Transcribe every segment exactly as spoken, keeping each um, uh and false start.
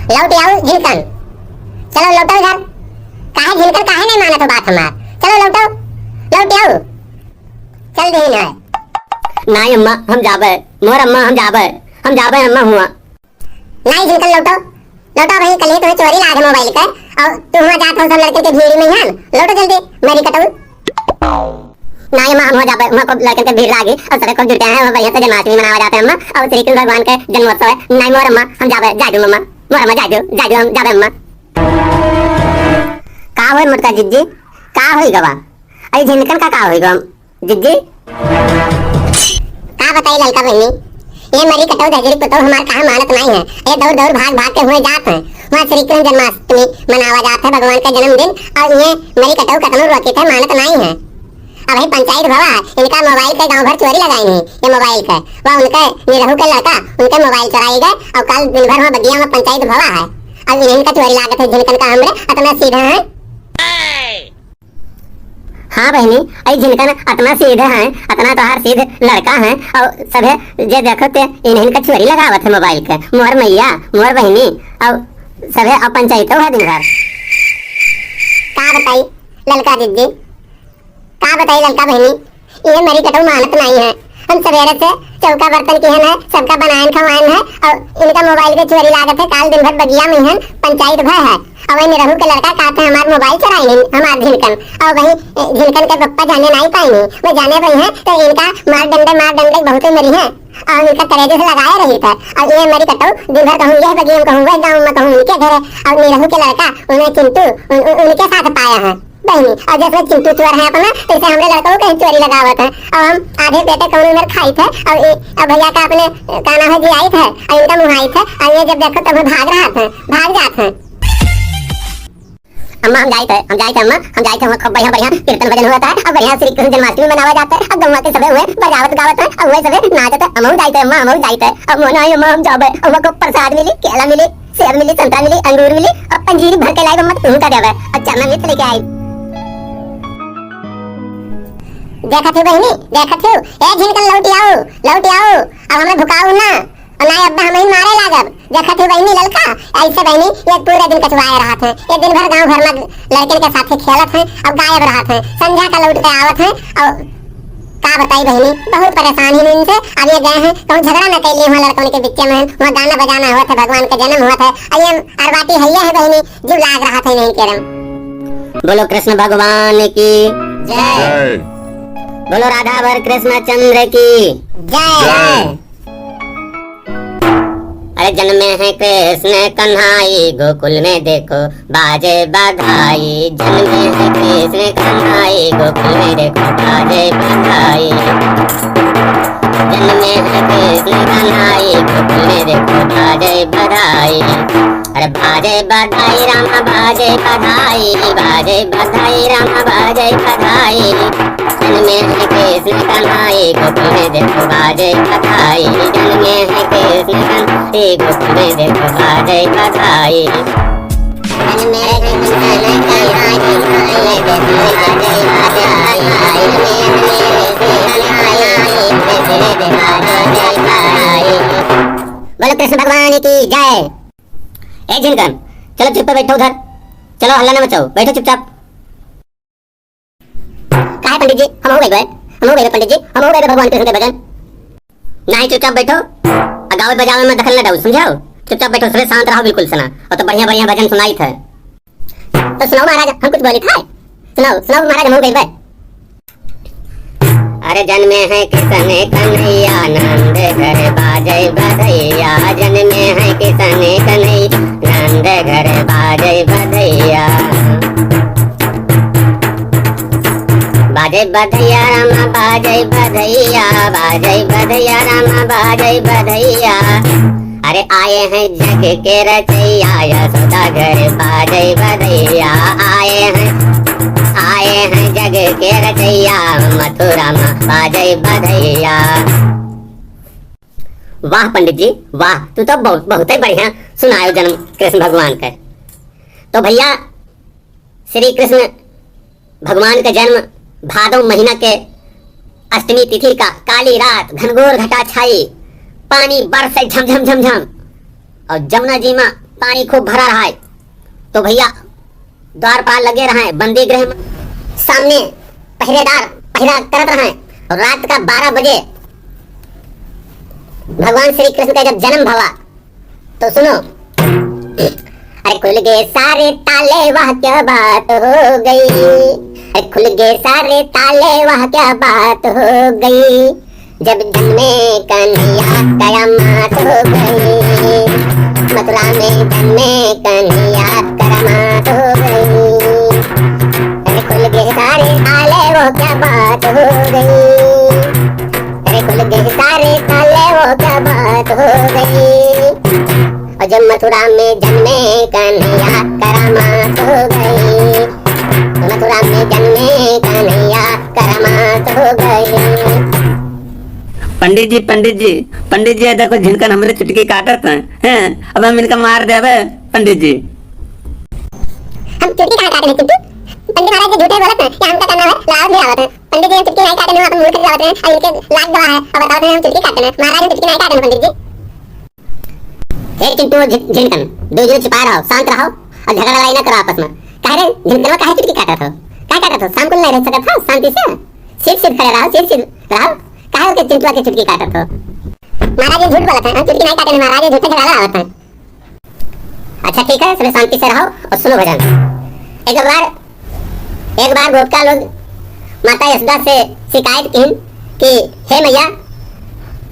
लौट आओ झिनकन, चलो लौटो इधर। काहे झिनकन, काहे नहीं मानत हो बात हमार? चलो लौटो, लौट आओ, चल दे ना। नाहीं अम्मा, हम जाबे, मोर अम्मा, हम जाबे, हम जाबे अम्मा हुआ। नाहीं झिनकन लौटो, लौटो भाई, कल ही तुम्हें चोरी लागे मोबाइल के, और तू हुआ जात हो सब लड़कन के भीड़ में हन, लौटो जल्दी, मरी कटऊ। नाहीं अम्मा, हम हुआ जाबे, वहाँ खूब लड़कन के भीड़ लागी, और सबे खूब जुटे हैं, वहाँ बढ़िया से जन्माष्टमी मनावा जाते हैं अम्मा, और श्री कृष्ण भगवान के जन्मोत्सव है। नाहीं मोर अम्मा, हम जाबे, जाए दो अम्मा, मोर अम्मा, जाए दो, जाए दो, हम जाबे अम्मा। का होई मोटका जिज्जी, का होई गवा? अरे झिनकन का, का होई गवा? जिज्जी? का बताई ललका बहिनी, ये मरी कटऊ धजरी पुतऊ हमार कहाँ मानत नाहीं है। ये दौड़ दौड़ भाग भाग के हुए जात हैं। वहाँ श्री कृष्ण जन्माष्टमी मनावा जात है, भगवान का जन्मदिन, और ये मरी कटऊ कतनो रोकित है, मानत नाहीं है। अबहीं पंचायत भवा है, इनका मोबाइल के गाँव भर चोरी लगाइन है, ये मोबाइल के। वह उनके निरहू के लड़का उनके मोबाइल चोराई गए, और कल दिन भर वहाँ बगिया में पंचायत भवा है। अब इन्हीं का चोरी लागत है, झिनकन का हमरे अतना सीधा है। हाँ बहिनी, अई झिनकन अतना सीधे हैं, अतना तोहार सीध लड़का हैं, और सभे जे देखो ते इन्हन का चोरी लगावत है मोबाइल के। मोर मैया, मोर बहिनी, और सभे और पंचायतो है दिन भर। का बताई ललका जिज्जी, का बताई ललका बहिनी, ये मरी कटऊ मानत नाहीं है। हम सवेरे से चौका बर्तन किहन है, सबका बनायन खवायन है, और इनका मोबाइल के चोरी लागत है, काल दिन भर बगिया में हन, पंचायत भय है। और वही निरहू के लड़का कहते हैं, "हमार मोबाइल चुराई नहीं, हमार झिनकन।" और वही, ए, झिनकन के पप्पा जाने नाहीं पाई नहीं, वो जाने पाई हैं, तो इनका मार डंडे, मार डंडे बहुते मरी हैं, और इनका करेजे से लगाए रही था। और ये मरी कटऊ दिन भर कहूँ यह बगिया में, कहूँ वह गाँव में, कहूँ इनके घर, और निरहू के लड़का उन्हें चिंटू उन, उन, उनके साथ पाया है। बहिनी, और जैसे चिंटू चोर है अपना, तैसे हमरे लड़कों के चोरी लगावत है। और हम आधे पेटे कौनो मेर खाइत है, और ए, और भैया का अपने, का नाम है, जियाइत है, और इनका मुहाइत है, और ये जब देखो तब भाग रहा है, भाग जात है। अम्मा, हम जाइत है, हम जाइत है अम्मा, हम जाइत है, वहाँ खूब बढ़िया, बढ़िया कीर्तन भजन होत है, और बढ़िया श्री कृष्ण जन्माष्टमी मनावा जात है, और गौवा के सभे हुए बजावत गावत है, और हुए सभे नाचत है। अम्मा, हम जाइत है अम्मा, हम जाइत है, और मोना आई अम्मा, हम जाबे, और वहाँ खूब प्रसाद मिली, केला मिली, सेब मिली, संतरा मिली, अंगूर मिली, और पंजीरी भर के लाई अम्मा, तुम का देवे, और चना मिर्च लेके आई। देखत हो बहिनी, देखत हो, ए झिनकन लौट आओ, लौट आओ, अब हमें भुकाओ ना, और ना अब्बा हमें मारे लागब। देखत हो बहिनी ललका, ऐसे बहिनी ये पूरा दिन कचवाए रहत हैं, ये दिन भर गांव भर में लड़कन के साथे खेलत हैं, अब गायब रहत हैं, संझा का लौट के आवत हैं, और का बताई बहिनी, बहुत परेशान ही इनसे। अब ये गए हैं, कहूँ झगड़ा न कैलिए, वहाँ लड़कन के बीच में, वहाँ गाना बजाना हुआ था, भगवान का जन्म हुआ था, अब ये अरबाटी है, ये है बहिनी, जीव लाग रहा था नहीं के रंग। बोलो कृष्ण भगवान की जय। जय। बोलो राधा वर कृष्ण चंद्र की जय। जय। अरे जन्मे हैं कृष्ण कन्हाई गोकुल में देखो बाजे बधाई। जन्मे हैं कृष्ण कन्हाई गोकुल में देखो बाजे बधाई। जन्मे हैं कृष्ण कन्हाई गोकुल में देखो बाजे बधाई। अरे बाजे बधाई रामा बाजे बधाई, बाजे बधाई रामा बाजे बधाई। जन्मे हैं कृष्ण कन्हाई गोकुल में देखो बाजे बधाई। जन्मे हैं कृष्ण कन्हाई गोकुल में देखो बाजे बधाई। जन्मे हैं कृष्ण कन्हाई गोकुल में देखो बाजे बधाई। बोलो कृष्ण भगवान की जय। ए झिनकन, चलो चुप पे बैठो उधर, चलो हल्ला ना मचाओ, बैठो चुपचाप। काहे पंडित जी, हमहू गइबे, हमहू गइबे पंडित जी, हमहू गइबे भगवान कृष्ण के भजन। नाहीं, चुपचाप बैठो, आ गावे बजावे में दखल ना डालो, समझाओ। चुपचाप बैठो, सभे शांत रहो बिल्कुल सना, और तो बढ़िया बढ़िया भजन सुनाइत है। तो सुनाओ महाराज, हम कुछ बोलित है, सुनाओ, सुनाओ महाराज, हमहू गइबे। अरे जन्मे हैं कृष्ण कन्हैया नंद घर बाजे बधैया, जन्मे हैं कृष्ण कन्हैया नंद घर बाजे बधैया। बाजे बधैया रामा बाजे बधैया, बाजे बधैया रामा बाजे बधैया। अरे आए हैं जग के रचैया, यशोदा घर बाजे बधैया। आए हैं, आए हैं जग के रचैया, मथुरा में बाजे बधैया। वाह पंडित जी, वाह, तू तो बहुत, बहुत ही बढ़िया सुनायो जन्म कृष्ण भगवान के। तो भैया, श्री कृष्ण भगवान के जन्म भादो महीना के अष्टमी तिथि का काली रात घनघोर घटा छाई, पानी बरसे झम झम झम झम, और जमुना जी में पानी खूब भरा रहा है, तो भैया द्वारपाल लगे रहे, बंदी गृह में सामने पहरेदार पहरा करत रहे, और रात का बारह बजे भगवान श्री कृष्ण का जब जन्म भवा, तो सुनो। अरे खुल गए सारे ताले, वाह क्या बात हो गई। अरे खुल गए सारे ताले, वाह क्या बात हो गई। जब जन्मे कन्हैया, करामात हो गई। मथुरा में जन्मे कन्हैया, करामात हो गई। अरे खुल गए सारे ताले, वो क्या बात हो गई। अरे खुल गए सारे ताले, वो क्या बात हो गई। और जब मथुरा में जन्मे कन्हैया, करामात हो गई। मथुरा में जन्मे कन्हैया, करामात हो गई। पंडित जी, पंडित जी, पंडित जी, ये देखो, झिनकन हमरे चुटकी काटत हैं, हैं? अब हम इनका मार देबे, पंडित जी। हम चुटकी कहाँ काटे हैं, चिंटू? पंडित महाराज जी झूठे बोलत हैं, या हमका करना है, लाभ नहीं आवत है। पंडित जी, हम चुटकी नहीं काटे हैं, अपन मूर्ख जावत हैं, और इनके लाग गवा है, अब बतावत हैं, हम चुटकी काटे हैं। महाराज, हम चुटकी नहीं काटे हैं, पंडित जी। ए चिंटू, झि-, झिनकन, दो जने चुपाए रहो, शांत रहो, और झगड़ा लड़ाई ना करो आपस में। काहे रे, झिनकनवा काहे चुटकी काटत हो? काहे काटत हो? शाम को नहीं रह सकत हो शांति से? सीध सीध खड़े रहो, सीध सीध रहो। काहे के चिंटुआ के चुटकी काटत हो? महाराज, ये झूठ बोलत हैं, हम चुटकी नहीं काटे हैं महाराज, ये झूठे झगड़ा लड़ावत हैं। अच्छा ठीक है, सभी शांति से रहो और सुनो भजन। एक बार, एक बार गोपिका लोग माता यशोदा से शिकायत किहिन कि हे मैया,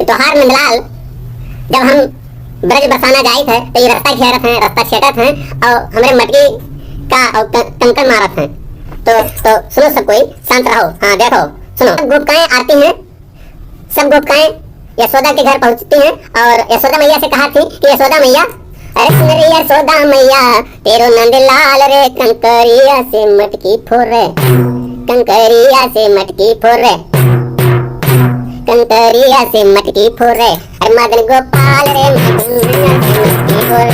तोहार नंदलाल जब हम ब्रज बरसाना जाइत है तो ये रास्ता घेरत हैं, रास्ता छेटत हैं और हमरे मटकी का और क-, कंकड़ मारत हैं। तो, तो सुनो सब कोई, शांत रहो। हाँ देखो, सुनो, सब गोपिकाएं आती हैं, सब गोपिकाएं यशोदा के घर पहुंचती हैं और यशोदा मैया से कहा थी कि यशोदा मैया, अरे सुन रे यशोदा मैया, तेरो नंदलाल रे कंकरिया से मटकी फोड़ रे, कंकरिया से मटकी फोड़ रे, कंकरिया से मटकी फोड़ रे। अरे मदन गोपाल रे, मदन गोपाल रे।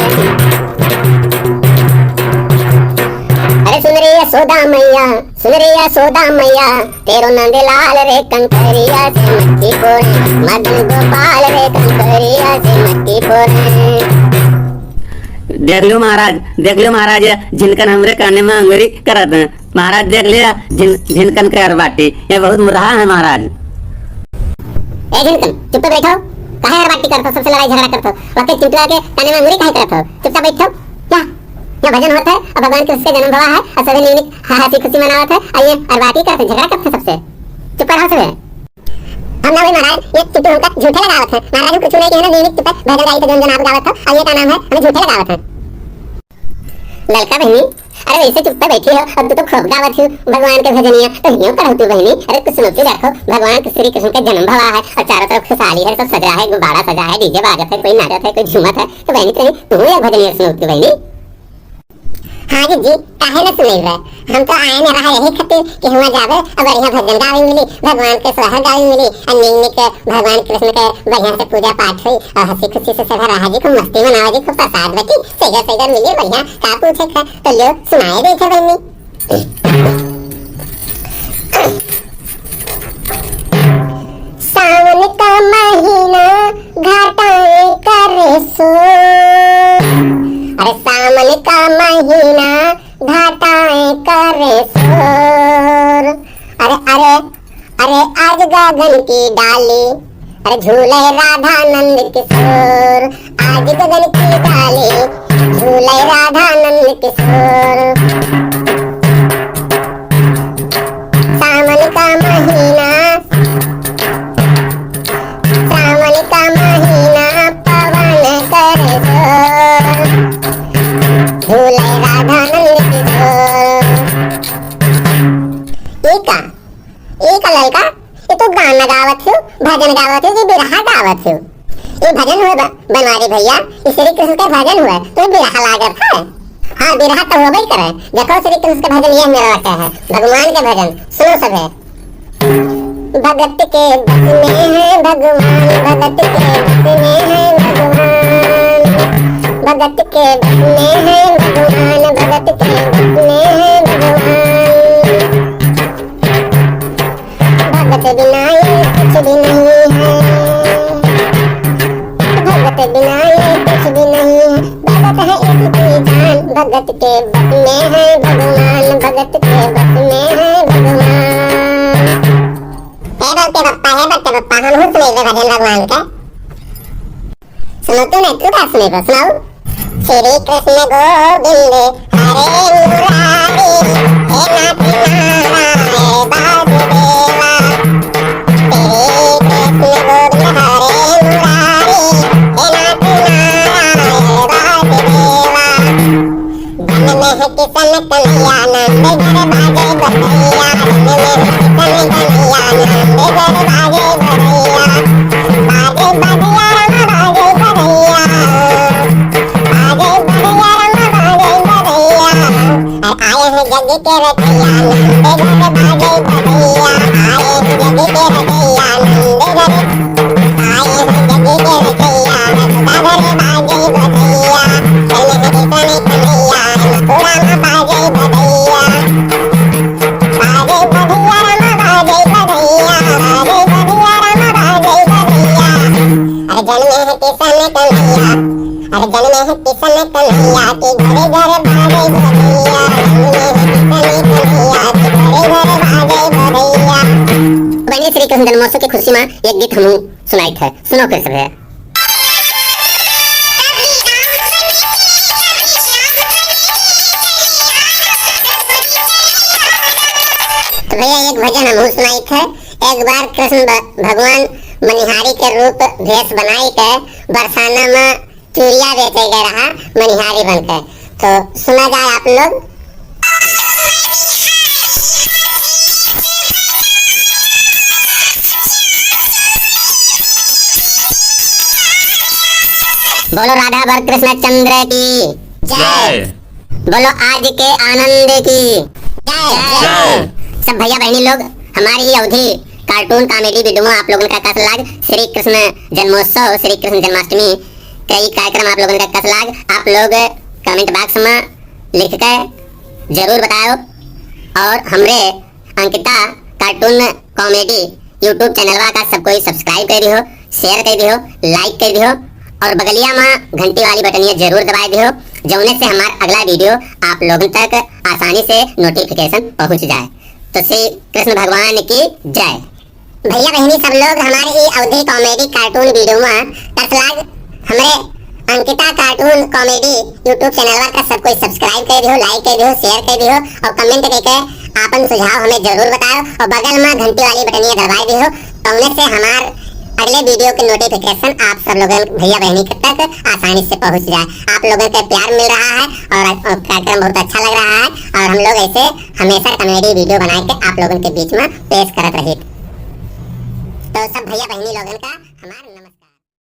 अरे सुन रे यशोदा मैया, सुन रे यशोदा मैया, तेरो नंदलाल रे कंकरिया से मटकी फोड़े, मदन गोपाल रे कंकरिया से मटकी फोड़े। देख लियो महाराज, देख लियो महाराज, ये झिनकन हमरे काने में अंगुरी करत हैं। महाराज देख लिया, झिन-, झिनकन के अरबाटी, ये बहुत मुरहा है महाराज। ए झिनकन, चुप तो बैठो, काहे अरबाटी करत हो, सबसे लड़ाई झगड़ा करत हो, वक्के चिंटुआ के काने में अंगुरी काहे करत हो, चुपचाप बैठो। क्या? यहाँ भजन होत है, और भगवान कृष्ण के जन्म भवा है, और सभी नीक नीक ह-, हंसी खुशी मनावत है, और ये अरबाटी करत है, झगड़ा करत है सबसे। चुप रहो सभी। हम ना वही महाराज, ये चिंटू हमका झूठे लगावत है। महाराज हम कुछ नहीं कहे ना, नीक नीक चुप है, भजन गाई तो जौन जौन आप गावत हो, और ये का नाम है, हमें झूठे लगावत है। ललका बहिनी, अरे वैसे चुप्पे बैठी हो, अब तू तो खूब गावत हो भगवान के भजनिया, तो हियो पढ़ो तू बहिनी। अरे कुछ सुनौती रखो, भगवान के श्री कृष्ण के जन्म भवा है और चारों तरफ खुशहाली है, सब सजा है, गुब्बारा सजा है, डीजे बाजत है, कोई नाचत है, कोई झूमत है, तो बहिनी तनी तू एक भजनिया सुनौती बहिनी। हाँ जी जी, काहे न सुनैबे, हम तो आए न रहा यही खातिर कि हुआं जाबे और बढ़िया भजन गावे मिली, भगवान के सोहर गावे मिली, और नीक नीक भगवान कृष्ण के बढ़िया से पूजा पाठ हुई और हंसी खुशी से सदा रहा जी, खूब मस्ती मनावा जी, खूब प्रसाद बटी, सेगर सेगर मिली बढ़िया, का पूछे का, तो लियो सुनाए देखे बहिनी। सावन का महीना घाटाएं करे शोर। अरे सावन का महीना घाटाएं करे शोर। अरे, अरे, अरे आज गगन की डाली, अरे झूले राधा नंद किशोर। आज गगन की डाली, झूले राधा नंद किशोर। सावन का महीना, सावन का महीना पवन करे शोर। झूले राधा नंद किशोर। ई का, ई का ललका, ई तो गाना गावत हो, भजन गावत हो कि बिरहा गावत हो? ई भजन हुए ब-, बनवारी भैया, ई श्री कृष्ण के भजन हुए, तो बिरहा लागत है। हाँ, बिरहा तो होबे करे। देखो श्री कृष्ण के भजन ये मेरा लगता है, भगवान के भजन सुनो सभे। भगत के बस में है भगवान, भगत के बस में है भगवान, भगत के बस में है भगवान, भगत के बस में है भगवान। भगत बिना ये कुछ भी नहीं है, भगत बिना ये कुछ भी नहीं है, भगत है एक भगत के बस में है भगवान, भगत के बस में है भगवान। हे बरते बप्पा, हे बरते बप्पा, हमहू सुनइबे भजन भगवान के। सुनउ तू नहीं, तू का सुनइबे, सुनाउ। श्री कृष्ण गोविंद हरे मुरारी, हे नाथ नारायण वासुदेवा। श्री कृष्ण गोविंद हरे मुरारी, हे नाथ नारायण वासुदेवा। जन्म है किशन कन्हैया, नंद घर बाजे बधैया। जन्म है किशन कन्हैया, नंद घर बाजे बधैया। बाजे बधैया रामा, बाजे बधैया। बाजे बधैया रामा, बाजे बधैया। अरे आए हैं जग के रचैया, नंद घर बाजे बधैया। आए हैं जग के रचैया, नंद घर। आए हैं जग के रचैया, रसदा घर बाजे बधैया। चले हैं किशन कन्हैया, मथुरा में बाजे बधैया। बाजे बधैया रामा, बाजे बधैया, बाजे बधैया रामा, बाजे बधैया। अरे जन्मे है किशन कन्हैया, अरे जन्मे है किशन कन्हैया, कि घरे घरे बाजे बधैया। जन्मे है किशन कन्हैया, कि घरे घरे बाजे बधैया। बहिनी, श्री कृष्ण जन्मोत्सव की खुशी में एक गीत हमहू सुनाइत है, सुनो फिर सभे। तो भैया, एक भजन हमहू सुनाइत है। एक बार कृष्ण भ-, भगवान मनिहारी के रूप भेष बनाई के बरसाना में चूरिया बेचे गए रहा मनिहारी बन के। तो सुना जाए आप लोग। बोलो राधा बर कृष्ण चंद्र की जय। जय। बोलो आज के आनंद की जय। जय। सब भैया बहिनी लोग, हमारी ये अवधी cartoon comedy video में आप लोगन का कस लाग। श्री कृष्ण जन्मोत्सव, श्री कृष्ण जन्माष्टमी कई कार्यक्रम आप लोगन का कस लाग, आप लोग comment box में लिख के जरूर बताओ। और हमरे अंकिता cartoon comedy YouTube चैनलवा का सब कोई subscribe कर दिहो, share कर दिहो, like कर दिहो और बगलिया में घंटी वाली बटनिया जरूर दबाए दिहो, जौने से हमार अगला video आप लोगन तक आसानी से notification पहुँच जाए। तो श्री कृष्ण भगवान की जय। भैया बहिनी सब लोग, हमारे ई अवधी comedy cartoon video में कस लाग हमरे अंकिता cartoon comedy YouTube चैनलवा का सब कोई subscribe कर दिहो, like कर दिहो, share कर दिहो और comment करके आपन सुझाव हमें जरूर बताओ और बगल में घंटी वाली बटनिया दबाए दिहो, तौने से हमार अगले video के notification आप सब लोगन भैया बहिनी के तक आसानी से पहुँच जाए। आप लोगन के प्यार मिल रहा है और कार्यक्रम बहुत अच्छा लग रहा है और हम लोग ऐसे हमेशा comedy video बना के आप लोगन के बीच में पेश करत रही। तो सब भैया बहिनी लोगन का हमार नमस्कार।